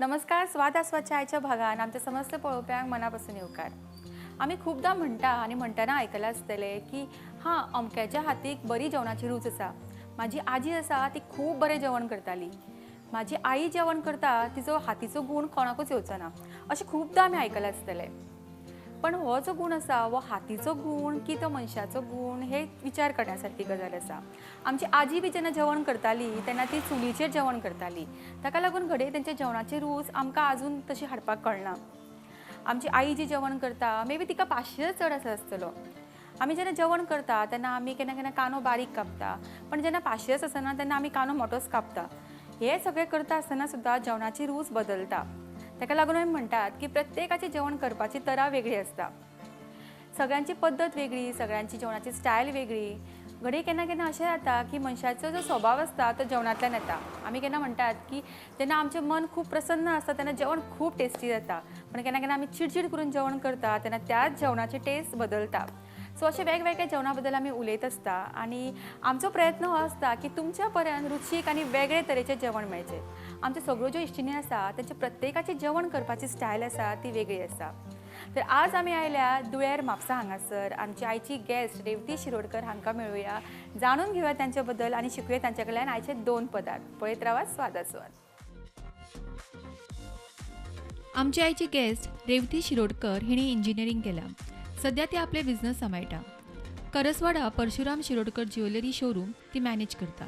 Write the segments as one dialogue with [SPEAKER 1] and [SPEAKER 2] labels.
[SPEAKER 1] नमस्कार. स्वाद आस्वादच्या आयच्या भागान आमच्या समस्त पळोवप्यांक मना पासून येवकार. आमी खुबदां म्हणटा आनी म्हणटना आयकलां आसतलें की हां, अमक्याच्या हातीक बरी जेवणाची रूच आसा, म्हाजी आजी आसा ती खूब बरें जेवण करताली, म्हाजी आई जेवण करता तिचो हातीचो गूण कोणाकूच येवचो ना, अशें खुबदां आमी आयकलां आसतलें. पण हो जो गूण आसा हो हातीचो गूण की तो मनशाचो गूण हे विचार करण्या सारकी गजाल आसा. आमची आजी बी जेन्ना जेवण करताली तेन्ना ती चुलीचेर जेवण करताली, ताका लागून घडये तेंच्या जेवणाची रूच आमकां आजून तशी हाडपाक कळना. आमची आई जी जेवण करता मे बी तिका पाशयेंस चड आसा आसतलो. आमी जेन्ना जेवण करता तेन्ना आमी केन्ना केन्ना कांदो बारीक कापता, पण जेन्ना पाशयेंस आसना तेन्ना आमी कांदो मोटोच कापता. हे सगळें करता आसतना सुद्दां जेवणाची रूच बदलता. ताका लागून आमी म्हणटात की प्रत्येकाची जेवण करपाची तरा वेगळी आसता, सगळ्यांची पद्दत वेगळी, सगळ्यांची जेवणाची स्टायल वेगळी. घडये केन्ना केन्ना अशें जाता की मनशाचो जो स्वभाव आसता तो जेवणांतल्यान येता. आमी केन्ना म्हणटात की जेन्ना आमचें मन खूब प्रसन्न आसता तेन्ना जेवण खूब टेस्टी जाता, पण केन्ना केन्ना आमी चिडचीड करून जेवण करता तेन्ना त्याच जेवणाची टेस्ट बदलता. सो अशे वेगवेगळ्या जेवणा बद्दल आमी उलयत आसता आनी आमचो प्रयत्न हो आसता की तुमच्या पर्यंत रुचीक आनी वेगळे तरेचें जेवण मेळचें. आमच्यो सगळ्यो ज्यो इश्टिणी आसा तेंचे प्रत्येकाची जेवण करपाची स्टायल आसा ती वेगळी आसा. तर आज आमी आयल्या दुळेर म्हापसा हांगासर आमची आयची गेस्ट रेवती शिरोडकर हांकां मेळुया, जाणून घेवया तांचे बद्दल आनी शिकूया तांचे कडल्यान आयचे दोन पदार्थ. पळयत रावा स्वादास्वाद. आमची आयची गेस्ट रेवती शिरोडकर हिणी इंजिनियरींग केलां. सध्या ती आपले बिझनस सांबाळटा. करसवाडा परशुराम शिरोडकर ज्वेलरी शोरूम ती मॅनेज करता.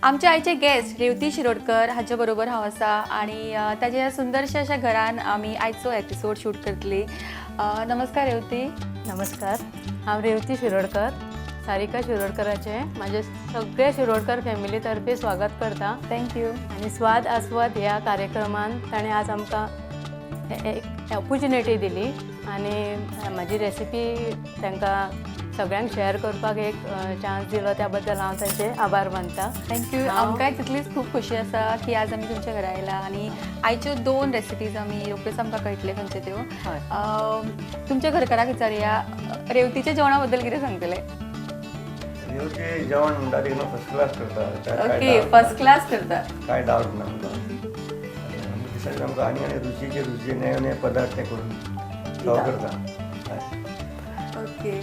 [SPEAKER 1] आमच्या आयचे गेस्ट रेवती शिरोडकर हाचे बरोबर हांव आसा आनी ताच्या ह्या सुंदरशा अशा घरान आमी आयचो एपिसोड शूट करतली. नमस्कार रेवती.
[SPEAKER 2] नमस्कार, हांव रेवती शिरोडकर, सारिका शिरोडकराचें म्हाजे सगळे शिरोडकर फॅमिली तर्फे स्वागत करता.
[SPEAKER 1] Thank you.
[SPEAKER 2] आनी स्वाद आस्वाद ह्या कार्यक्रमान ताणें आज आमकां एक ऑपोर्चुनिटी दिली आनी म्हाजी रेसिपी तांकां सगळ्यांक शेअर करपाक एक चान्स दिलो, त्या बद्दल हांव तांचे आभार मानता.
[SPEAKER 1] Thank you. आमकांय तितलीच खूब खोशी आसा की आज आमी तुमच्या घरा आयला आनी आयच्यो दोन रेसिपीज आमी रोखड्योच आमकां कळटल्यो खंयच्यो त्यो.
[SPEAKER 2] हय.
[SPEAKER 1] तुमच्या घरकाराक विचारुया, रेवतीच्या जेवणा बद्दल कितें सांगतले?
[SPEAKER 3] रेवती जेवण म्हणटा ते फर्स्ट क्लास करता.
[SPEAKER 1] ओके, फर्स्ट क्लास करता.
[SPEAKER 3] काय डावट ना आमकां. आनी आमकां दिसांनी आमकां आनी आनी रुचीचे रुचीचे नवे नवे पदार्थ ते करून सर्व करता. हय.
[SPEAKER 1] ओके.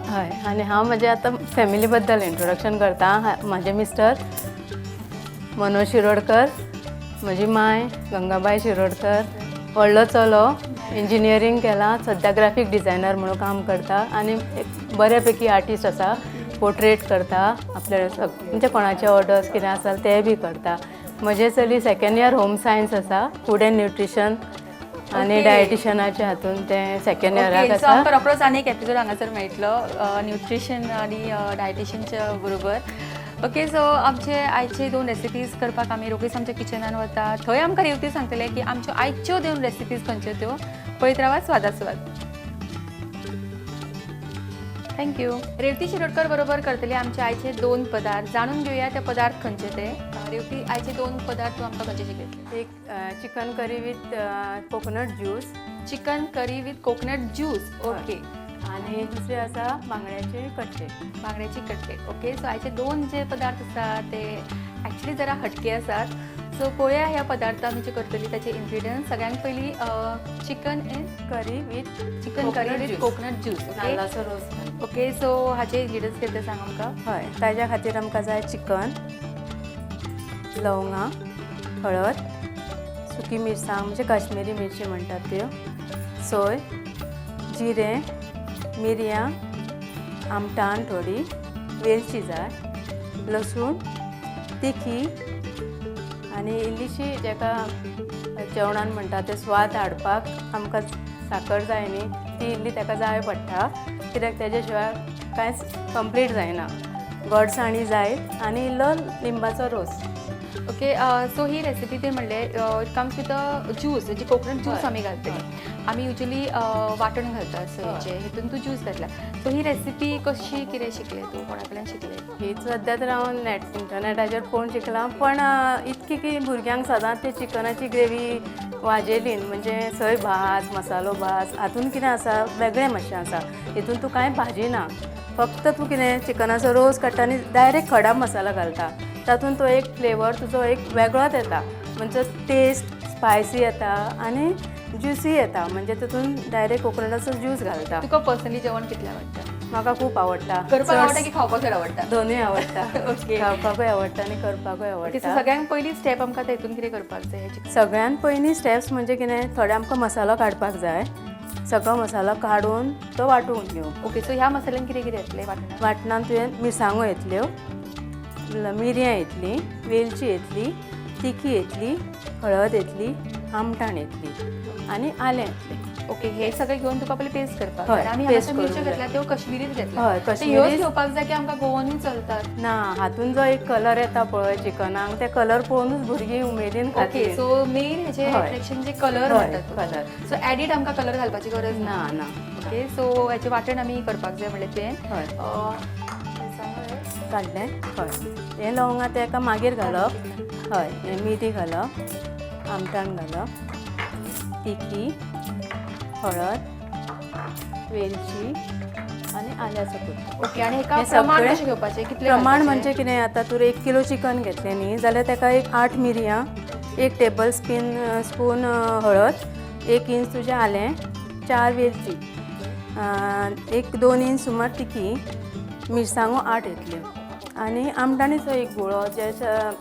[SPEAKER 2] हय, आनी हांव म्हजें आतां फॅमिली बद्दल इंट्रोडक्शन करता. म्हाजे मिस्टर मनोज शिरोडकर, म्हजी माय गंगाबाय शिरोडकर, व्हडलो चलो इंजिनियरींग केलां, सद्या ग्राफीक डिजायनर म्हणून काम करता आनी एक बऱ्या पैकी आर्टिस्ट आसा. पोर्ट्रेट करता आपले, म्हणजे कोणाचे ऑर्डर्स कितें आसा ते बी करता. म्हजें चली सेकेंड इयर होम सायन्स आसा, फूड एंड न्युट्रिशन आनी डायटिशनाच्या हातून तें सेकेंड इयराक
[SPEAKER 1] सो
[SPEAKER 2] आसा.
[SPEAKER 1] आमकां रोखडोच आनी एक एपिसोड हांगासर मेळटलो न्युट्रिशन आनी डायटिशनच्या बरोबर. ओके, सो आमचे आयचे दोन रेसिपीज करपाक आमी रोखडीच आमच्या किचनान वता. थंय आमकां रेवती सांगतले की आमच्यो आयच्यो दोन रेसिपीज खंयच्यो त्यो. पळयत रावा स्वादास्वाद. Thank you. Revati Shirodkar बरोबर करतले आमचे आयचे दोन पदार्थ. जाणून घेवया ते पदार्थ खंयचे ते. रेवती, आयचे दोन पदार्थ तूं आमकां खंयचे शिकयतले?
[SPEAKER 2] एक chicken curry with coconut juice.
[SPEAKER 1] Chicken curry with coconut juice, okay.
[SPEAKER 2] आनी दुसरे आसा बांगड्याचे कटलेट.
[SPEAKER 1] बांगड्याची कटलेट. ओके, सो आयचे दोन जे पदार्थ आसा ते एक्चुली जरा हटके आसात. सो पळोवया ह्या पदार्थ आमी जे करतली ताचे इन्ग्रिडियंट्स. सगळ्यांत पयलीं chicken and
[SPEAKER 2] curry with
[SPEAKER 1] chicken curry with coconut juice, okay.
[SPEAKER 2] नाल्लाचो रोस घालून.
[SPEAKER 1] ओके, सो हाचे इन्ग्रिडियंट्स कितें ते सांग आमकां.
[SPEAKER 2] हय, ताज्या खातीर आमकां जाय चिकन, लवंगां, हळद, सुकी मिरसांग म्हणजे काश्मिरी मिरची म्हणटात त्यो, सोय, जिरें, मिरयां, आमटान थोडी, वेलची जाय, लसूण, तिखी आनी इल्लीशी जाका जेवणान म्हणटा ते स्वाद हाडपाक आमकां साकर जाय न्ही, ती इल्ली ताका जाय पडटा, कित्याक तेज्या शिवाय कांयच कंप्लीट जायना. गोडसाणी जाय आनी इल्लो लिंबाचो रोस.
[SPEAKER 1] ओके, सो ही रेसिपी ते म्हणले it comes with a juice, जी कोकोनट ज्यूस आमी घालतली. आमी युजली वांटण घालता सोयेचें, हितून तूं ज्यूस घातला. सो ही रेसिपी कशी कितें शिकलें तूं, कोणा कडल्यान शिकलें?
[SPEAKER 2] ही सद्या तर हांव इंटरनेटाचेर पळोवन शिकलां, पण इतकी की भुरग्यांक सदांच ते चिकनाची ग्रेवी वाजेलीन, म्हणजे सय भाज, मसालो भाज, हातून कितें आसा वेगळें मातशें आसा. हितून तूं कांय भाजी ना, फक्त तूं कितें चिकनाचो रोस काडटा आनी डायरेक्ट खडा मसाला घालता, तातूंत तो एक फ्लेवर तुजो एक वेगळोच येता, म्हणजे टेस्ट स्पायसी येता आनी ज्युसी येता, म्हणजे तितून डायरेक्ट कोकोनटाचो ज्यूस घालता.
[SPEAKER 1] तुका पर्सनली जेवण कितलें आवडटा?
[SPEAKER 2] म्हाका खूब आवडटा.
[SPEAKER 1] करपाक आवडटा की खावपाक चड आवडटा?
[SPEAKER 2] दोनूय आवडटा.
[SPEAKER 1] ओके.
[SPEAKER 2] खावपाकूय आवडटा आनी करपाकूय
[SPEAKER 1] ओके, सो
[SPEAKER 2] आवडटा.
[SPEAKER 1] सगळ्यांत पयली स्टेप आमकां हितून कितें करपाक जाय? हेची
[SPEAKER 2] सगळ्यांत पयलीं स्टेप्स म्हणजे कितें, थोडे आमकां मसालो काडपाक जाय, सगळो मसालो काडून तो वांटून घेवप.
[SPEAKER 1] ओके, सो ह्या मसाल्यान कितें कितें येतलें वांटणात?
[SPEAKER 2] वांटणान तुवें मिरसांगो येतल्यो, मिरयां येतलीं, वेलची येतली, तिखी येतली, हळद येतली, आमटाण येतली आनी आलें येतलें.
[SPEAKER 1] ओके, हे सगळे घेवन तुका पयलीं पेस्ट करपाक
[SPEAKER 2] हय,
[SPEAKER 1] जाय. आमी
[SPEAKER 2] paste
[SPEAKER 1] हांगासर मिरच्यो
[SPEAKER 2] करूंक जाय.
[SPEAKER 1] घेतल्या त्यो कश्मीरीच घेतल्या.
[SPEAKER 2] हय,
[SPEAKER 1] ते ह्योच
[SPEAKER 2] कश्मीरीच.
[SPEAKER 1] घेवपाक जाय की आमकां गोवनूय चलतात?
[SPEAKER 2] ना, हातून जो एक कलर येता पळय चिकनाक, ते कलर पळोवनूच भुरगीं उमेदीन
[SPEAKER 1] ओके,
[SPEAKER 2] खातलीं.
[SPEAKER 1] सो मेन हेचे
[SPEAKER 2] हय.
[SPEAKER 1] अट्रॅक्शन जे कलर
[SPEAKER 2] हय,
[SPEAKER 1] म्हणटात
[SPEAKER 2] कलर.
[SPEAKER 1] सो एडिट आमकां कलर घालपाची गरज ना.
[SPEAKER 2] ना ना.
[SPEAKER 1] ओके, सो हेचें वांटण आमी करपाक जाय म्हणलें तुवें.
[SPEAKER 2] हय.
[SPEAKER 1] मिरसांगो
[SPEAKER 2] काडलें. हय, हें लवंगां तेका मागीर घालप. हय, हें मिरी घालप, आमटाण घालप, तिखी, हळद, वेलची आनी आल्याचो कुडको.
[SPEAKER 1] ओके, आनी हेका
[SPEAKER 2] हें
[SPEAKER 1] प्रमाण
[SPEAKER 2] सगळें
[SPEAKER 1] कशें घेवपाचें, कितलें
[SPEAKER 2] प्रमाण
[SPEAKER 1] घालपाचें?
[SPEAKER 2] म्हणजे कितें, आतां तूं 1 किलो चिकन घेतलें न्ही जाल्यार तेका एक 8 मिरयां, 1 टेबल स्पून हळद, 1 इंच तुजें आलें, 4 वेलची, 1-2 इंच सुमार तिखी, मिरसांगो 8 येतल्यो आनी आमटाणीचो एक गुळो, जे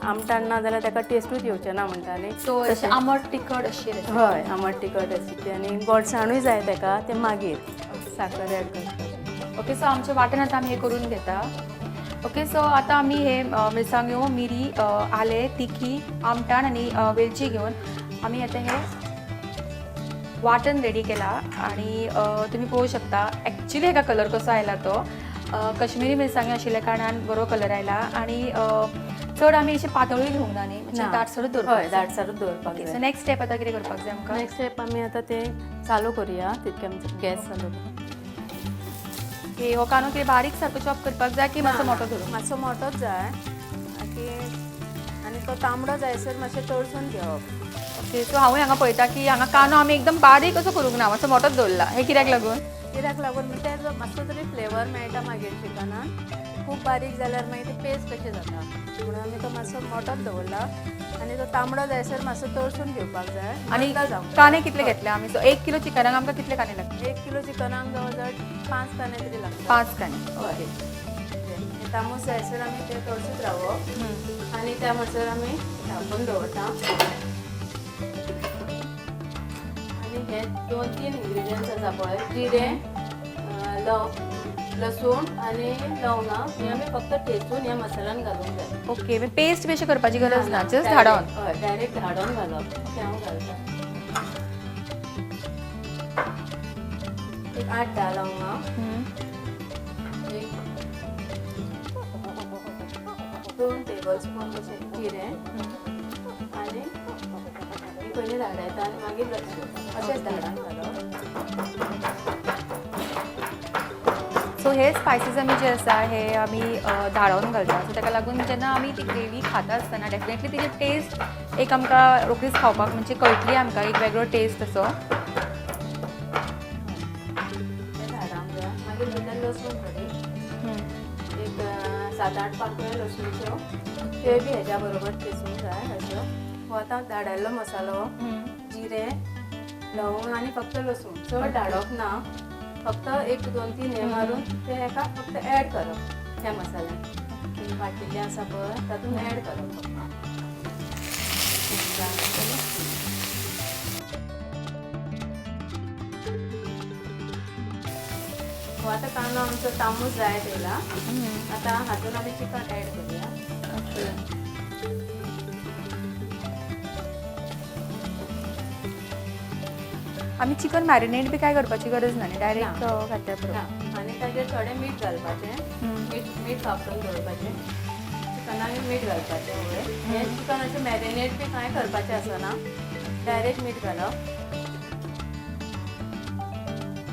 [SPEAKER 2] आमटाण ना जाल्यार ताका टेस्टूच येवचें ना म्हणटा न्ही.
[SPEAKER 1] सो अशें आमट तिखट अशी रेसिपी.
[SPEAKER 2] हय, आमट तिखट रेसिपी आनी गोडसाणूय जाय ताका, तें मागीर साकर एड करपाचें.
[SPEAKER 1] ओके, सो आमचें वांटण आतां आमी हें करून घेता. ओके, सो आतां आमी हे मिरसांग्यो, मिरी, आलें, तिखी, आमटाण आनी वेलची घेवन आमी आतां हें वांटण रेडी केलां. आनी तुमी पळोवंक शकता एक्चुली हेका कलर कसो आयला तो. कश्मीरी मिरसांग्यो आशिल्ल्या कारणान बरो कलर आयला आनी चड आमी अशें पातळूय घेवंक ना न्ही, मातशें दाटसरूच दवरपाक
[SPEAKER 2] हय,
[SPEAKER 1] जाय.
[SPEAKER 2] दाटसरूच दवरपाक
[SPEAKER 1] ओके, सो
[SPEAKER 2] जाय.
[SPEAKER 1] नेक्स्ट स्टेप आतां कितें करपाक जाय आमकां?
[SPEAKER 2] नेक्स्ट स्टेप आमी आतां तें चालू करुया, तितकें आमचो गॅस चालू करूया.
[SPEAKER 1] ओके, हो कांदो कितें बारीक सारको चॉप करपाक जाय की मातसो मोटो धरून?
[SPEAKER 2] मातसो मोटोच जाय की, आनी तो तांबडो जायसर मातशें तळसून घेवप.
[SPEAKER 1] ओके, सो हांवूय हांगा पळयता की हांगा कांदो आमी एकदम बारीक असो करूंक ना, मातसो मोटोच दवरला. हें कित्याक लागून?
[SPEAKER 2] कित्याक लागून म्हणजे तेजो मातसो तरी फ्लेवर मेळटा मागीर चिकनान. खूब बारीक जाल्यार मागीर ती पेस्ट कशी जाता, म्हणून आमी तो मातसो मोटोच दवरला आनी तो तांबडो जायसर मातसो तळसून घेवपाक जाय.
[SPEAKER 1] आनी
[SPEAKER 2] मंद जावंक जाय.
[SPEAKER 1] कांदे कितले घेतले आमी? सो 1 किलो चिकनाक आमकां कितले कांदे लागता?
[SPEAKER 2] 1 किलो चिकनाक जवळ जवळ 5 कांदे तरी लागता.
[SPEAKER 1] 5 कांदे.
[SPEAKER 2] हय.
[SPEAKER 1] ओके.
[SPEAKER 2] हे तांबूस जायसर आमी ते तळसून रावप आनी त्या म्हणसर आमी धांपून दवरता. आनी हे 2-3 इन्ग्रिडियंट्स आसा पळय, जिरें, लसूण आनी लवंगां, हे आमी फक्त ठेचून ह्या मसाल्यान घालूंक जाय.
[SPEAKER 1] ओके, पेस्ट बी अशें करपाची गरज ना, जस्ट धाडोन.
[SPEAKER 2] हय, डायरेक्ट धाडोन घालप. तें हांव घालता. एक 8-10 लवंगां, एक 2 टेबल स्पून अशें जिरें आनी हे पयलीं धाडायता आनी मागीर लसूण अशेंच धाडान घालप.
[SPEAKER 1] सो हे स्पायसीस आमी जे आसा हे आमी धाडोवन घालता. सो ताका लागून जेन्ना आमी ती ग्रेवी खाता आसतना डेफिनेटली तिची टेस्ट एक आमकां रोखडीच खावपाक म्हणजे कळटली आमकां एक वेगळो टेस्ट असो.
[SPEAKER 2] ते धाडावंक जाय. मागीर भितर लसूण थोडी, एक 7-8 पाकळ्यो लसूणच्यो, त्यो बी हेज्या बरोबर ठेचूंक जाय अश्यो. हो आतां धाडायल्लो मसालो, जिरें, लवंग आनी फक्त लसूण, चड धाडप ना, फक्त 1-2-3 हे मारून ते हेका फक्त एड करप ह्या मसाल्यान. वाटिल्लें आसा पळय तातूंत एड करप फक्त. हो आतां कांदो आमचो तांबूस जायत येयला. आतां हातून आमी चिकन एड करुया.
[SPEAKER 1] ओके. आमी चिकन मॅरिनेट बी काय करपाची गरज ना न्ही, डायरेक्ट घातल्यार पुरो.
[SPEAKER 2] ना, आनी ताजेर थोडें मीठ घालपाचें. मीठ वापरून दवरपाचें चिकनाक, मीठ घालपाचें वयर. हें चिकन अशें मॅरिनेट बी कांय करपाचें आसना, डायरेक्ट मीठ घालप.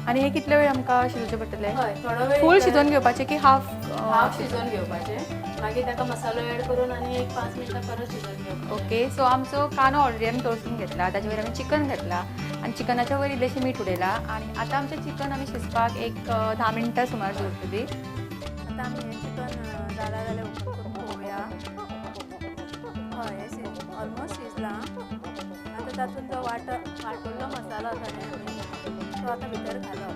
[SPEAKER 1] आनी हे कितले वेळ आमकां शिजोवचें पडटलें?
[SPEAKER 2] हय, थोडो वेळ.
[SPEAKER 1] फूल शिजोवन घेवपाचें की हाफ?
[SPEAKER 2] हाफ शिजोवन घेवपाचें, मागीर ताका मसालो एड करून आनी एक 5 मिनटां परत शिजोवन घेवपाचें.
[SPEAKER 1] ओके, सो आमचो कांदो ऑलरेडी आमी तळसून घेतला, ताचे वयर आमी चिकन घातला आनी चिकनाच्या वयर इल्लेशें मीठ उडयलां आनी आतां आमचें चिकन आमी शिजपाक एक 10 मिनटां सुमार दवरतली.
[SPEAKER 2] आतां आमी हें चिकन जालां जाल्यार ओपन करून पळोवया. हय, हें ऑलमोस्ट शिजलां. आतां तातूंत जो वांटल्लो मसालो आसा न्ही आमी तो आतां भितर घालप.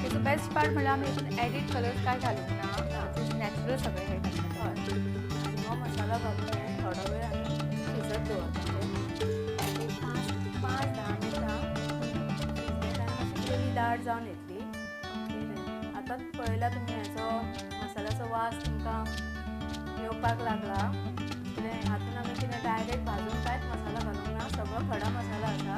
[SPEAKER 1] तेजो बेस्ट पार्ट म्हणल्यार आमी हितून एडिड कलर्स कांय घालूंक ना, नॅचरल सगळें हें घातलां.
[SPEAKER 2] हय, आनी हो मसालो घालून हें थोडो वेळ आमी शिजत दवरपाचें. एक 5-10 मिनटां शिजलें काय मातशी ग्रेवी दाट जावन येतली. आतां पळयला तुमी हेचो मसाल्याचो वास तुमकां येवपाक लागला. कितें हातून आमी कितें डायरेक्ट भाजून कांयच मसालो घालूंक ना, सगळो खडा मसालो आसा.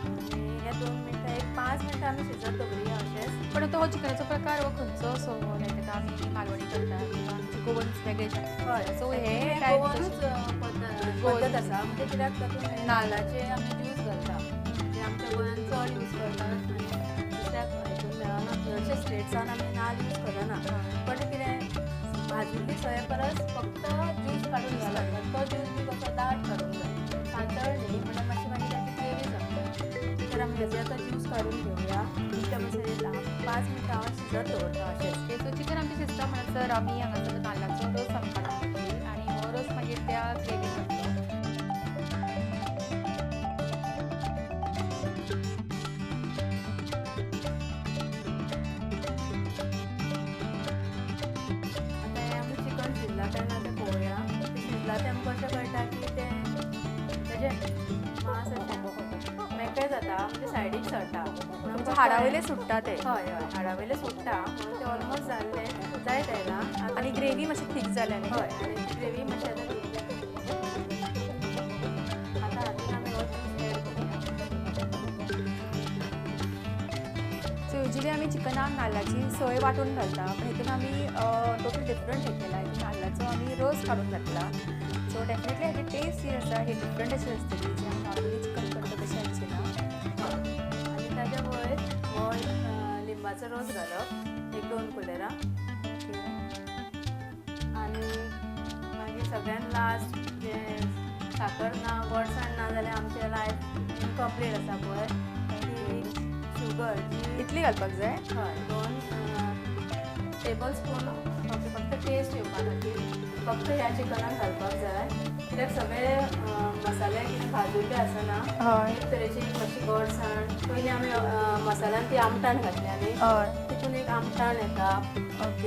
[SPEAKER 2] आनी हे 2 मिनटां, एक 5 मिनटां आमी शिजत दवरुया अशेंच.
[SPEAKER 1] पण आतां हो चिकनाचो प्रकार हो खंयचो असो, लायक आतां आमी मालवणी करता किंवा आमचे गोवन्स वेगळे,
[SPEAKER 2] हय,
[SPEAKER 1] सो हे
[SPEAKER 2] गोवनूच पद्दत आसा. म्हणजे कित्याक तातूंत नाल्लाचे आमी ज्यूस घालता, जे आमच्या गोंयांत चड यूज करतात आनी दुसऱ्या हितून मेळना. चडशे स्टेट्सान आमी नाल्ल यूज करना, पण कितें भाजिल्ली सोये परस फक्त ज्यूस काडून घालप, तो ज्यूस बी कसो दाट काडूंक जाय, पातळ न्ही, म्हणल्यार मातशी मागीर ताची ग्रेवी जाता. तर आमी हेजे आतां ज्यूस काडून घेवया. इतले मातशें 5 मिनटां हांव शिजत दवरता अशेंच.
[SPEAKER 1] ओके, सो चिकन आमचें शिजता म्हणसर आमी हांगासर नाल्लाचो रोस आमी काडून घेतली आनी हो रोस मागीर त्या ग्रेवीन घातलो.
[SPEAKER 2] आतां हें आमी चिकन शिजलां काय ना तें पळोवया. तें शिजलां तें आमकां अशें कळटा की तें तेजें मांस अशें मेकळें जाता, म्हणजे सायडीक सरता,
[SPEAKER 1] हाडा वयलें सुट्टा तें.
[SPEAKER 2] हय हय, हाडा वयलें सुट्टा म्हणून तें ऑलमोस्ट जाल्लें जायत आयलां.
[SPEAKER 1] आनी ग्रेवी मातशी थीक जाल्या न्ही.
[SPEAKER 2] हय, आनी ग्रेवी मातशी आतां थीक जाली. आतां हातूंत आमी हो ज्यूस एड करुया.
[SPEAKER 1] सो युजली आमी चिकनाक नाल्लाची सोय वांटून घालता, पण हितून आमी टोटल डिफरंट हें केलां. हितून नाल्लाचो आमी रोस काडून घातला. सो डेफिनेटली हाची टेस्ट जी आसा ही डिफरंट अशी आसतली, जी आमी नॉर्मली चिकन करता तशें आसची ना.
[SPEAKER 2] आनी ताज्या वयर हो लिंबाचो रोस घालप, एक 2 कुलेरां. आनी मागीर सगळ्यान लास्ट जे साकर ना गोडसाण ना जाल्यार आमचें लायफ इनकम्प्लीट आसा पळय, ती शुगर जी
[SPEAKER 1] इतली घालपाक जाय.
[SPEAKER 2] हय, 2 टेबल स्पून फक्त टेस्ट येवपा खातीर फक्त ह्या चिकनाक घालपाक जाय. कित्याक सगळे मसाले कितें भाजुल्ले आसना, एक तरेची मातशी गोडसाण. पयलीं आमी मसाल्यान ती आमटाण घातली आनी तितून एक आमटाण येता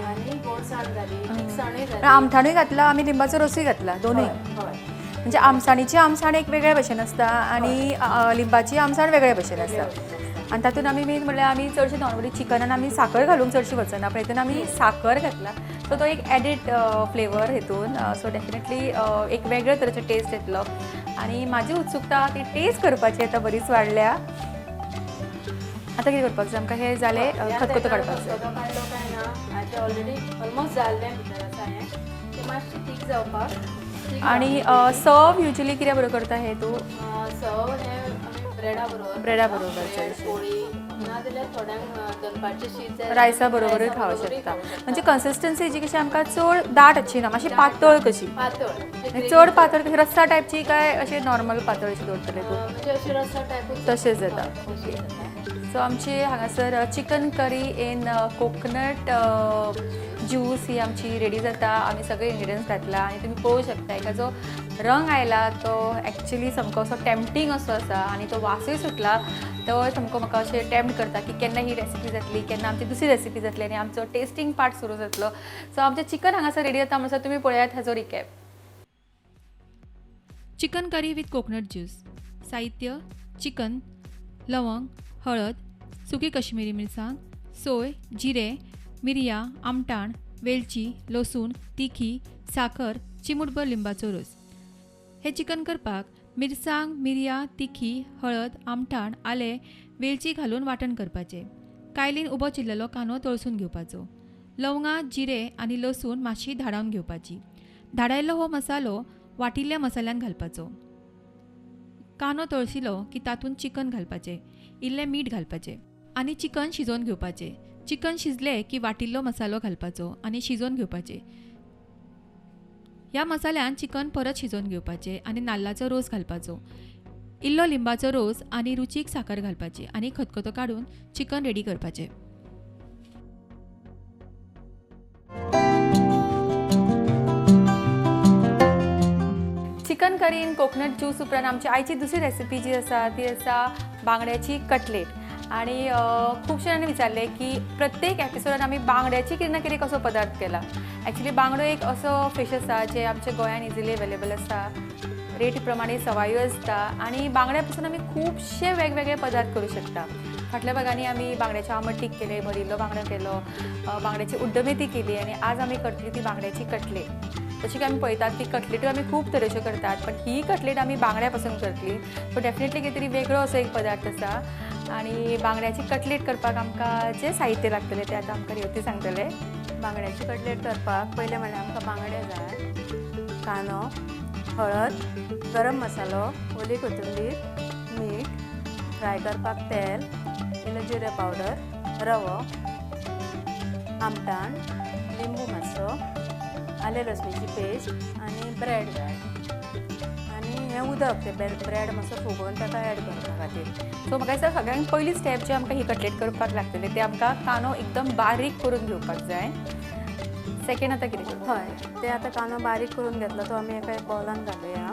[SPEAKER 2] आनी गोडसाण जाली, तिखसाणूय जाली.
[SPEAKER 1] आमटाणूय घातला आमी, लिंबाचो रोसूय घातला, दोनूय.
[SPEAKER 2] हय,
[SPEAKER 1] म्हणजे आमसाणीची आमसाण एक वेगळे भशेन आसता आनी लिंबाची आमसाण वेगळे भशेन आसता. आनी तातूंत आमी मेन म्हणल्यार आमी चडशे नॉर्मली चिकनान आमी साकर घालूंक चडशी वचना, पण हितून आमी साकर घातला, सो तो एक एडिड फ्लेवर हितून. सो डेफिनेटली एक वेगळे तरेचो टेस्ट येतलो आनी म्हाजी उत्सुकता ती टेस्ट करपाची आतां बरीच वाडल्या. आतां कितें करपाक जाय आमकां? हें जालें, खतखतो काडपाक जाय.
[SPEAKER 2] खतखतो काडलो काय ना हाचें ऑलरेडी ऑलमोस्ट जाल्लें भितर आसा हें, तें मातशें थीक जावपाक.
[SPEAKER 1] आनी सर्व युजली कित्या बरोबर करता हें तूं?
[SPEAKER 2] सर्व हें आमी ब्रेडा बरोबर,
[SPEAKER 1] ब्रेडा बरोबर,
[SPEAKER 2] पोळी ना जाल्यार थोड्यांक दनपारचें शीत जाय
[SPEAKER 1] रायसा बरोबरूय खावंक शकता. म्हणजे कन्सिस्टन्सी जी कशी आमकां चड दाट आसची ना, मातशी पातळ कशी,
[SPEAKER 2] पातळ,
[SPEAKER 1] चड पातळ कशी रस्सा टायपची काय अशें नॉर्मल पातळ अशी दवरतले तूं?
[SPEAKER 2] म्हणजे अशी रस्सा टायपूच
[SPEAKER 1] तशें जाता. ओके, सो आमची हांगासर chicken curry in coconut juice ही आमची रेडी जाता. आमी सगळे इन्ग्रिडियंट्स घातला आनी तुमी पळोवंक शकता एका जो रंग आयला तो एक्चुली सामको असो टेम्पटींग असो आसा आनी तो वासूय सुटला, तो सामको म्हाका अशें टेम्प्ट करता की केन्ना ही रेसिपी जातली, केन्ना आमची दुसरी रेसिपी जातली आनी आमचो टेस्टींग पार्ट सुरू जातलो. सो आमचें चिकन हांगासर रेडी जाता म्हणसर तुमी पळयात हाजो recap.
[SPEAKER 4] Chicken curry with coconut juice. साहित्य: चिकन, लवंग, हळद, सुकी कश्मीरी मिरसांग, सोय, जिरें, मिरयां, आमटाण, वेलची, लसूण, तिखी, साखर, चिमूटभर लिंबाचो रोस. हें चिकन करपाक मिरसांग, मिरयां, तिखी, हळद, आमटाण, आलें, वेलची घालून वांटण करपाचें. कायलीन उबो चिरलेलो कांदो तळसून घेवपाचो. लवंगां, जिरें आनी लसूण मातशी धाडावन घेवपाची. धाडायल्लो हो मसालो वाटिल्ल्या मसाल्यान घालपाचो. कांदो तळशिलो की तातूंत चिकन घालपाचें, इल्लें मीठ घालपाचें आनी चिकन शिजोवन घेवपाचें. चिकन शिजलें की वाटिल्लो मसालो घालपाचो आनी शिजोवन घेवपाचें. ह्या मसाल्यान चिकन परत शिजोवन घेवपाचें आनी नाल्लाचो रोस घालपाचो, इल्लो लिंबाचो रोस आनी रुचीक साकर घालपाची आनी खतखतो काडून चिकन रेडी करपाचें.
[SPEAKER 1] चिकन करीन कोकोनट ज्यूस उपरांत आमची आयची दुसरी रेसिपी जी आसा ती आसा बांगड्याची कटलेट. आनी खुबशे जाणांनी विचारलें की प्रत्येक एपिसोडान आमी बांगड्याची कितें ना कितें कसो पदार्थ केला. एक्चुली बांगडो एक असो फिश आसा जे आमच्या गोंयान इजिली अवेलेबल आसा, रेटी प्रमाणे सवायूय आसता आनी बांगड्या पासून आमी खुबशे वेगवेगळे पदार्थ करूं शकता. फाटल्या भागांनी आमी बांगड्याचें आमट टीक केलें, भरिल्लो बांगडो केलो, बांगड्याची उड्डमेथी केली आनी आज आमी करतली ती बांगड्याची कटलेट. जशी की आमी पळयतात की कटलेट्यो आमी खूब तरेच्यो करतात, पण ही कटलेट आमी बांगड्या पासून करतली. सो डेफिनेटली कितें तरी वेगळो असो एक पदार्थ आसा आनी बांगड्याची कटलेट करपाक आमकां जें साहित्य लागतलें तें आतां आमकां रेवती सांगतलें.
[SPEAKER 2] बांगड्याची कटलेट करपाक पयलें म्हणल्यार आमकां बांगडे जाय, कांदो, हळद, गरम मसालो, ओली कोथिंबीर, मीठ, फ्राय करपाक तेल, इल्लो जिरें पावडर, रवो, आमटाण, लिंबू मातसो, आलें लसणीची पेस्ट आनी ब्रेड जाय आनी हें उदक तें ब्रेड मातसो फुगोवन ताका एड करपा खातीर.
[SPEAKER 1] सो म्हाका दिसता सगळ्यांत पयली स्टेप जी आमकां ही कटलेट करपाक लागतली ते आमकां कांदो एकदम बारीक करून घेवपाक जाय. सेकेंड आतां कितें करप?
[SPEAKER 2] हय, ते आतां कांदो बारीक करून घेतलो तो आमी एका बॉलान घालुया.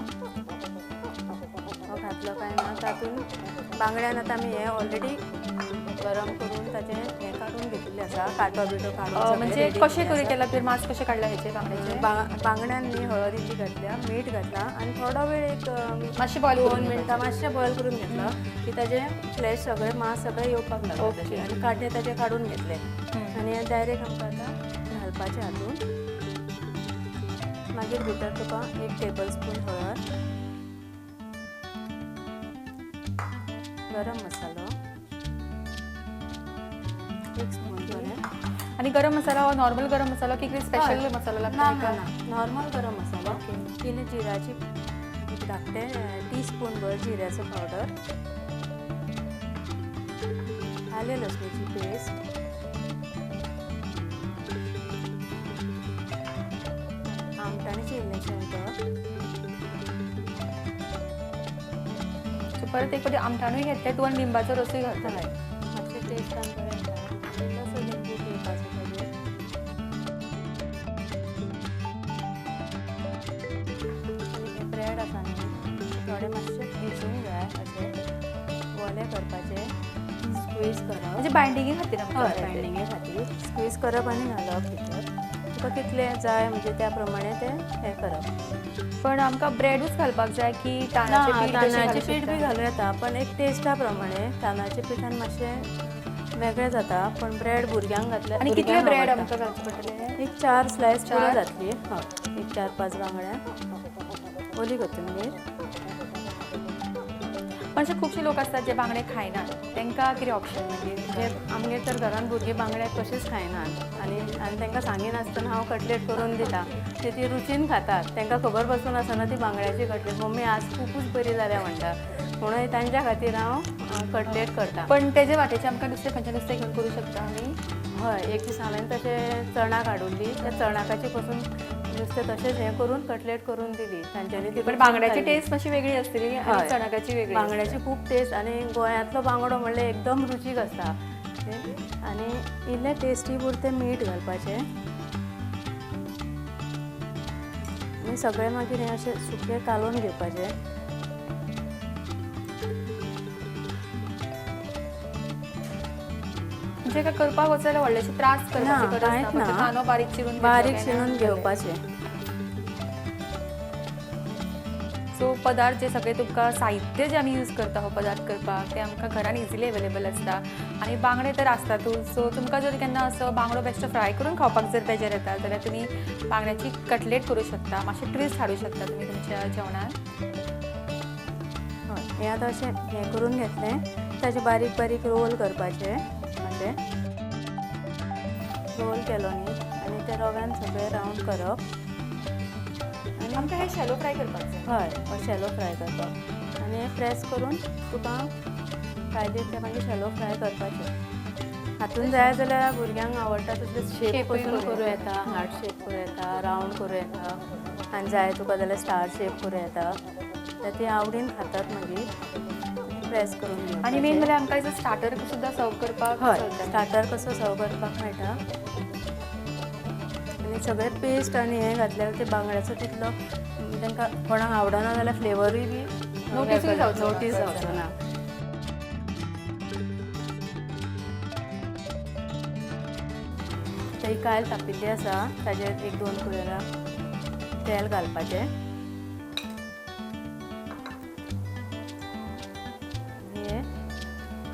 [SPEAKER 2] तो घातलो काय ना तातूंत बांगड्यान आतां आमी हें ऑलरेडी गरम करून ताचें हें काडून घेतिल्लें आसा, कांटो बिटो काडून.
[SPEAKER 1] म्हणजे कशें करून केलां तुवें? मांस कशें काडलां हेचें बांगड्याचें?
[SPEAKER 2] बांगड्यान न्ही हळद इल्ली घातल्या, मीठ घातलां आनी थोडो वेळ एक
[SPEAKER 1] मातशें बॉयल
[SPEAKER 2] 2 मिनटां मातशें बॉयल करून घेतलो की ताजें फ्लॅश सगळें मांस सगळें येवपाक लागलें ताजें आनी कांटे ताजे काडून घेतले आनी हें डायरेक्ट आमकां आतां घालपाचें हातूंत. मागीर भितर तुका 1 टेबल स्पून हळद, गरम मसालो 1 स्पून बरें.
[SPEAKER 1] आनी गरम मसाला हो नॉर्मल गरम मसालो की कितें स्पेशल मसालो लागता?
[SPEAKER 2] ना ना ना, नॉर्मल गरम मसालो. इल्लें जिऱ्याची एक धाकटें टी स्पून भर जिऱ्याचो पावडर, आलें लसणीची पेस्ट, आमटाणीचें इल्लेंशें उदक.
[SPEAKER 1] सो परत एक फावटी आमटाणूय घेतलें तूं आनी लिंबाचो रसूय घालता.
[SPEAKER 2] मातशें टेस्टान बरें येता. इल्लोसो लिंबू पिळपाचो ताजेर. आनी हें ब्रेड आसा न्ही थोडे मातशे भिजूंक जाय, अशें ओले करपाचें, स्क्वीज करप,
[SPEAKER 1] म्हणजे बायंडिंगे खातीर.
[SPEAKER 2] हय, बायंडिंगे खातीर स्क्वीज करप आनी घालप भितर. तुका कितलें जाय म्हणजे त्या प्रमाणे तें हें करप.
[SPEAKER 1] पण आमकां ब्रेडूच घालपाक जाय की तांदळाचें पीठ?
[SPEAKER 2] तांदळाचें पीठ बी घालूं येता, पण एक टेस्टा प्रमाणे तांदळाच्या पिठान मातशें वेगळें जाता, पण ब्रेड भुरग्यांक घातल्यार.
[SPEAKER 1] आनी कितले ब्रेड आमकां घालचे पडटले?
[SPEAKER 2] एक 4 स्लायस पुरो जातली. हय, एक 4-5 बांगड्या, ओली कोथिंबीर.
[SPEAKER 1] पण अशे खुबशे लोक आसतात जे बांगडे खायनात, तांकां कितें ऑप्शन? मागीर
[SPEAKER 2] आमगेर तर घरान भुरगीं बांगडे कशीच खायनात आनी आनी तांकां सांगिनासतना हांव कटलेट करून दिता, ती रुचीन खातात. तांकां खबर पसून आसना ती बांगड्याची कटलेट मम्मी आज खुबूच बरी जाल्या म्हणटा, म्हणून तांच्या खातीर हांव कटलेट करता.
[SPEAKER 1] पण तेजे वाटेचें आमकां दुसरें खंयचें नुस्तें घेवन करूं शकता आमी?
[SPEAKER 2] हय, एक दीस हांवें तशें चणाक हाडुल्ली, त्या चणाकाची पसून नुस्तें तशेंच हें करून कटलेट करून दिली तांच्यांनी.
[SPEAKER 1] पण बांगड्याची टेस्ट मातशी वेगळी आसतली आनी चणाकाची वेगळी.
[SPEAKER 2] बांगड्याची खूब टेस्ट आनी गोंयांतलो बांगडो म्हणल्यार एकदम रुचीक आसता. आनी इल्लें टेस्टी पुरतें मीठ घालपाचें आनी सगळें मागीर हें अशें सुकें कालोवन घेवपाचें.
[SPEAKER 1] म्हणजे करपाक वचत जाल्यार व्हडलेशे त्रास करपाची गरज ना, कांदो बारीक चिरून
[SPEAKER 2] बारीक चिरून घेवपाचें.
[SPEAKER 1] सो पदार्थ जे सगळे तुमकां साहित्य जे आमी यूज करता हो पदार्थ करपाक ते आमकां घरान इजिली अवेलेबल आसता आनी बांगडे तर आसतातूच. सो तुमकां जर केन्ना असो बांगडो बेश्टो फ्राय करून खावपाक जर बेजार येता जाल्यार तुमी बांगड्याची कटलेट करूं शकता, मातशें ट्विस्ट हाडूं शकता तुमी तुमच्या जेवणान.
[SPEAKER 2] हय, हें आतां अशें हें करून घेतलें, ताचे बारीक बारीक रोल करपाचे अशें. रोल केलो न्ही आनी ते रव्यान सगळें रावंड करप आनी
[SPEAKER 1] आमकां हे शॅलो फ्राय करपाक जाय.
[SPEAKER 2] हय, हो शॅलो फ्राय करपाक आनी हें प्रेस करून तुका कायदे ते मागीर शॅलो फ्राय करपाचें. हातून जाय जाल्यार भुरग्यांक आवडटा तसले शेप पसून करूं येता, हार्ट शेप करूं येता, रावंड करूं येता आनी जाय तुका जाल्यार स्टार शेप करूं येता. तर ती आवडीन खातात मागीर प्रेस करून घेवपाचें.
[SPEAKER 1] आनी मेन म्हणल्यार आमकां एज अ स्टार्टर सुद्दां सर्व करपाक.
[SPEAKER 2] हय, स्टार्टर कसो सर्व करपाक मेळटा. आनी सगळें पेस्ट आनी हें घातल्यार ते बांगड्याचो तितलो तांकां कोणाक आवडना जाल्यार फ्लेवरूय बी
[SPEAKER 1] नोटीसूय जावचो ना.
[SPEAKER 2] नोटीस जावचो ना. ही कायल तापिल्ली आसा ताजेर 1-2 कुलेरां तेल घालपाचें. हे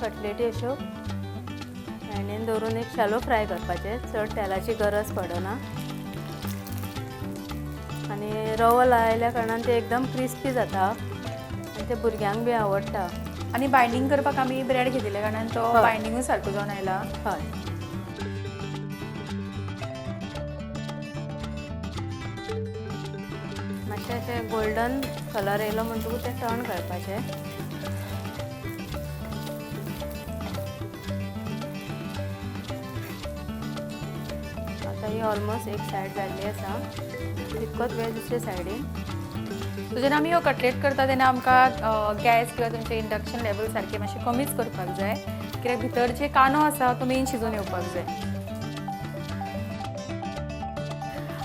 [SPEAKER 2] कटलेटी अश्यो एणेन दवरून एक शॅलो फ्राय करपाचें, चड तेलाची गरज पडना. आनी रवो लायल्या कारणान ते एकदम क्रिस्पी जाता आनी ते भुरग्यांक बी आवडटा.
[SPEAKER 1] आनी बायंडींग करपाक आमी ब्रेड घेतिल्ल्या कारणान तो बायंडींगूय सारको जावन आयला.
[SPEAKER 2] हय. मातशें अशें गोल्डन कलर येयलो म्हणटकूच तें टर्न करपाचें. आतां ही ऑलमोस्ट एक सायड जाल्ली आसा, तितकोच वेळ दुसरे सायडीन.
[SPEAKER 1] सो जेन्ना आमी ह्यो कटलेट करता तेन्ना आमकां गॅस किंवा तुमचें इंडक्शन लेवल सारकें मातशें कमीच करपाक जाय, कित्याक भितर जे कांदो आसा तो मेन शिजोवन येवपाक जाय.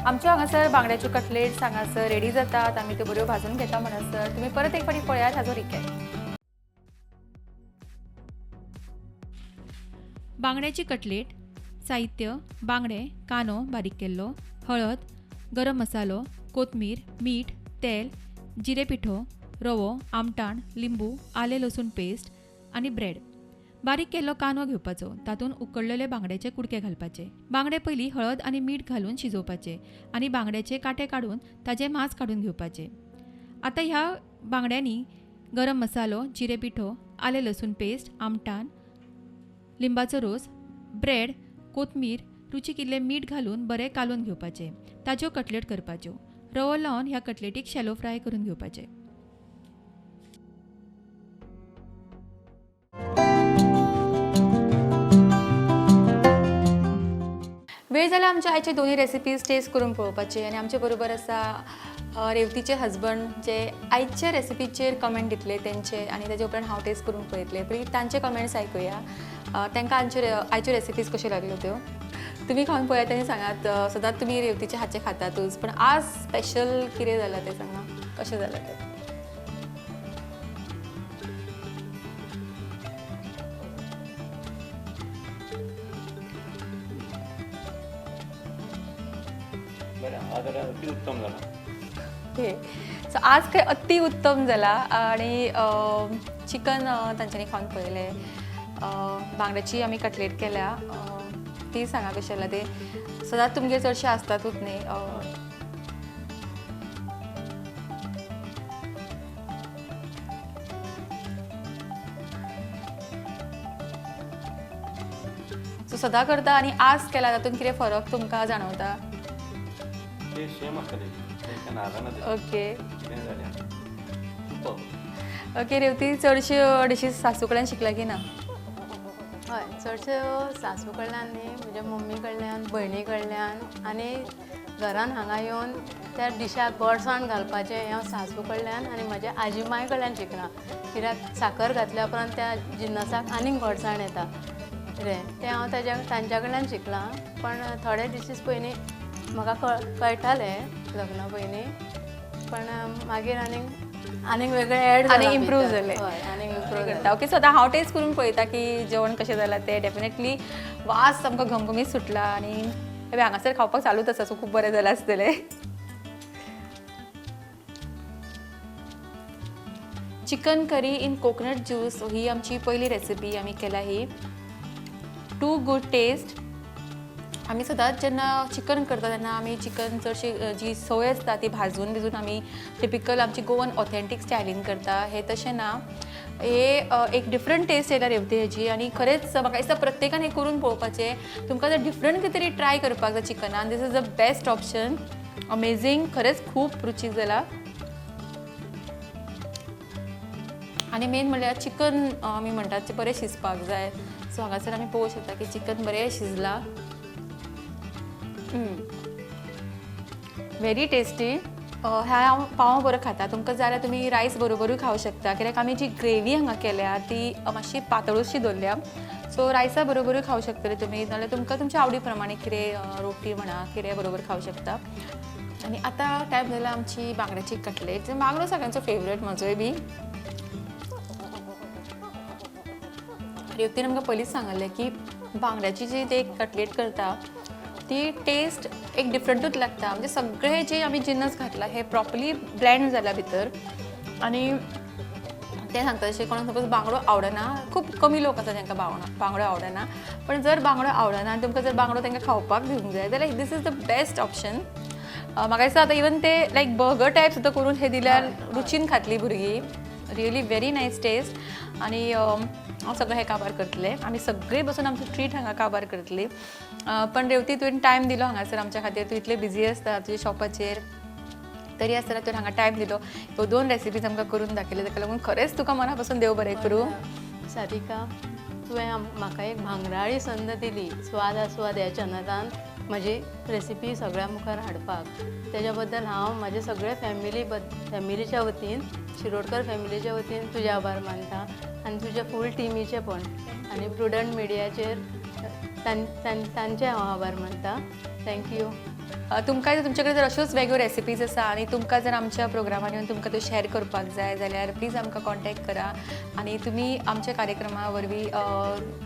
[SPEAKER 1] आमच्यो हांगासर बांगड्याच्यो कटलेट्स हांगासर रेडी जातात, आमी त्यो बऱ्यो भाजून घेता म्हणसर तुमी परत एक फावटी पळयात हाजो रिकॅप.
[SPEAKER 4] बांगड्याची कटलेट. साहित्य: बांगडे, कांदो बारीक केल्लो, हळद, गरम मसालो, कोथमीर, मीठ, तेल, जिरे पिठो, रवो, आमटाण, लिंबू, आलें लसूण पेस्ट आनी ब्रेड. बारीक केल्लो कांदो घेवपाचो, तातूंत उकडलेले बांगड्याचे कुडके घालपाचे. बांगडे पयलीं हळद आनी मीठ घालून शिजोवपाचे आनी बांगड्याचे कांटे काडून ताजे मांस काडून घेवपाचे. आतां ह्या बांगड्यांनी गरम मसालो, जिरे पिठो, आलें लसूण पेस्ट, आमटाण, लिंबाचो रोस, ब्रेड, कोथमीर, रुचीक इल्लें मीठ घालून बरें कालोवन घेवपाचें. ताज्यो कटलेट करपाच्यो. रवो लावन ह्या कटलेटीक शॅलो फ्राय करून घेवपाचें.
[SPEAKER 1] वेळ जाला आमच्या आयचे दोनूय रेसिपीज टेस्ट करून पळोवपाची. आनी आमचे बरोबर आसा रेवतीचे हजबंड जे आयचे रेसिपीचेर कमेंट दितले तेंचे, आनी तेजे उपरांत हांव टेस्ट करून पळयतलें. पयलीं तांचे कमेंट्स आयकुया, तांकां आयच्यो रेसिपीज कश्यो लागल्यो त्यो तुमी खावन पळयात आनी सांगात. सदांच तुमी रेवतीचे हातचे खातातूच, पण आज स्पेशल कितें जालां तें सांगा, कशें जालां तें.
[SPEAKER 3] बरें, आज जाल्यार अति उत्तम जाला.
[SPEAKER 1] ओके, सो आज खंय अति उत्तम जाला. आनी चिकन तांच्यांनी खावन पळयलें, बांगड्याची आमी कटलेट केल्या, ती सांगा कशें जाला तें. सदांच तुमगेर चडशें आसतातूच न्ही. सो सदां करता आनी आज केला तातूंत कितें फरक तुमकां जाणवता?
[SPEAKER 3] ते सेम आसता तेजें.
[SPEAKER 1] ओके.
[SPEAKER 3] कितें जालें. सुपर.
[SPEAKER 1] ओके रेवती, चडश्यो डिशीज सासू कडल्यान शिकला की ना?
[SPEAKER 2] हय, चडश्यो सासू कडल्यान न्ही, म्हज्या मम्मी कडल्यान, भयणी कडल्यान आनी घरान हांगा येवन त्या डिशाक गोडसाण घालपाचें हें हांव सासू कडल्यान आनी म्हज्या आजी मांय कडल्यान शिकलां. कित्याक साकर घातल्या उपरांत त्या जिन्नसाक आनीक गोडसाण येता कितें तें हांव तांच्या कडल्यान शिकलां. पण थोडे डिशीज पयलीं म्हाका कळटालें लग्ना पयलीं, पण मागीर आनीक आनीक वेगळे एड
[SPEAKER 1] आनी इम्प्रूव जालें.
[SPEAKER 2] हय, आनीक इम्प्रूव जालें.
[SPEAKER 1] ओके, सो आतां हांव टेस्ट करून पळयता की जेवण कशें जालां तें. डेफिनेटली वास सामको घमघमीत सुटला आनी हें हांगासर खावपाक चालूच आसा, सो खूब बरें जालां आसतलें. Chicken curry in coconut juice ही आमची पयली रेसिपी आमी केल्या ही. Too good taste. आमी सदांच जेन्ना चिकन करता तेन्ना आमी चिकन चडशी जी सोय आसता ती भाजून बिजून आमी टिपिकल आमची गोवन ऑथेंटीक स्टायलीन करता. हें तशें ना. हे एक डिफरंट टेस्ट येयला रेवती हेजी आनी खरेंच म्हाका दिसता प्रत्येकान हें करून पळोवपाचें. तुमकां जर डिफरंट कितें तरी ट्राय करपाक जाय चिकनान, this is the best option. Amazing, खरेंच खूब रुचीक जाला. आनी मेन म्हणल्यार चिकन आमी म्हणटात तें बरें शिजपाक जाय. सो हांगासर आमी पळोवंक शकता की चिकन बरें शिजलां. Very tasty. ह्या हांव पाव बरोबर खाता. तुमकां जाय जाल्यार तुमी रायस बरोबरूय खावंक शकता, कित्याक आमी जी ग्रेवी हांगा केल्या ती मातशी पातळूशी दवरल्या. सो रायसा बरोबरूय खावंक शकतले तुमी, नाल्यार तुमकां तुमच्या आवडी प्रमाणे कितें रोटी म्हणा कितें बरोबर खावंक शकता. आनी आतां टायम जाला आमची बांगड्याची कटलेट. बांगडो सगळ्यांचो फेवरेट, म्हजोय बी. रेवतीन आमकां पयलींच सांगलें की बांगड्याची जी ते कटलेट करता ती टेस्ट एक डिफरंटूच लागता. म्हणजे सगळे जे आमी जिनस घातला हे प्रॉपरली ब्लँड जाला भितर. आनी ते सांगता तशें कोणाक सपोज बांगडो आवडना, खूब कमी लोक आसा तांकां बांगडो आवडना, पण जर बांगडो आवडना आनी तुमकां जर बांगडो तांकां खावपाक दिवंक जाय जाल्यार this is the best option. म्हाका दिसता आतां इवन ते लायक बर्गर टायप सुद्दां करून हे दिल्यार रुचीन खातली भुरगीं. Really very nice taste. आनी हांव सगळें हें काबार करतलें, आमी सगळीं बसून आमचो ट्रीट हांगा काबार करतलीं. पण रेवती, तुवें टायम दिलो हांगासर आमच्या खातीर. तूं इतलें बिजी आसता तुज्या शॉपाचेर, तरी आसतना तुवें हांगा टायम दिलो, ह्यो दोन रेसिपीज आमकां करून दाखयल्यो, ताका लागून खरेंच तुका मना पासून देव बरें करूं.
[SPEAKER 2] सारिका, तुवें म्हाका एक भांगराळी संद दिली स्वाद आस्वाद ह्या चॅनलान म्हजी रेसिपी सगळ्या मुखार हाडपाक. तेज्या बद्दल हांव म्हाजे सगळे फॅमिलीच्या वतीन, शिरोडकर फॅमिलीच्या वतीन तुजे आभार मानता आनी तुज्या फूल टिमीचे पण, आनी प्रुडंट मिडियाचेर तांचे हांव आभार मानता. Thank you.
[SPEAKER 1] तुमकां जर तुमचे कडेन जर अश्योच वेगळ्यो रेसिपीज आसा आनी तुमकां जर आमच्या प्रोग्रामान येवन तुमकां त्यो शॅर करपाक जाय जाल्यार प्लीज आमकां कॉन्टेक्ट करा आनी तुमी आमच्या कार्यक्रमा वरवीं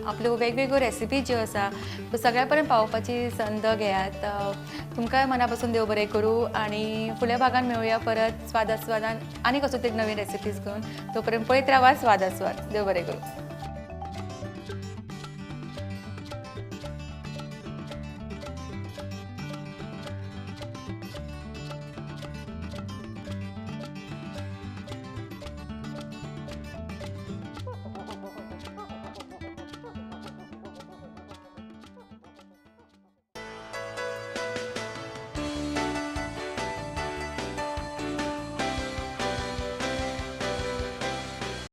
[SPEAKER 1] आपल्यो वेगवेगळ्यो रेसिपी ज्यो आसा त्यो सगळ्या पर्यंत पावोवपाची संद घेयात. तुमकां मना पासून देव बरें करूं आनी फुडल्या भागान मेळुया परत स्वाद आस्वादान आनी कसो तरी नवीन रेसिपीज घेवन. तो पर्यंत पळयत रावा स्वाद आस्वाद. देव बरें करूं.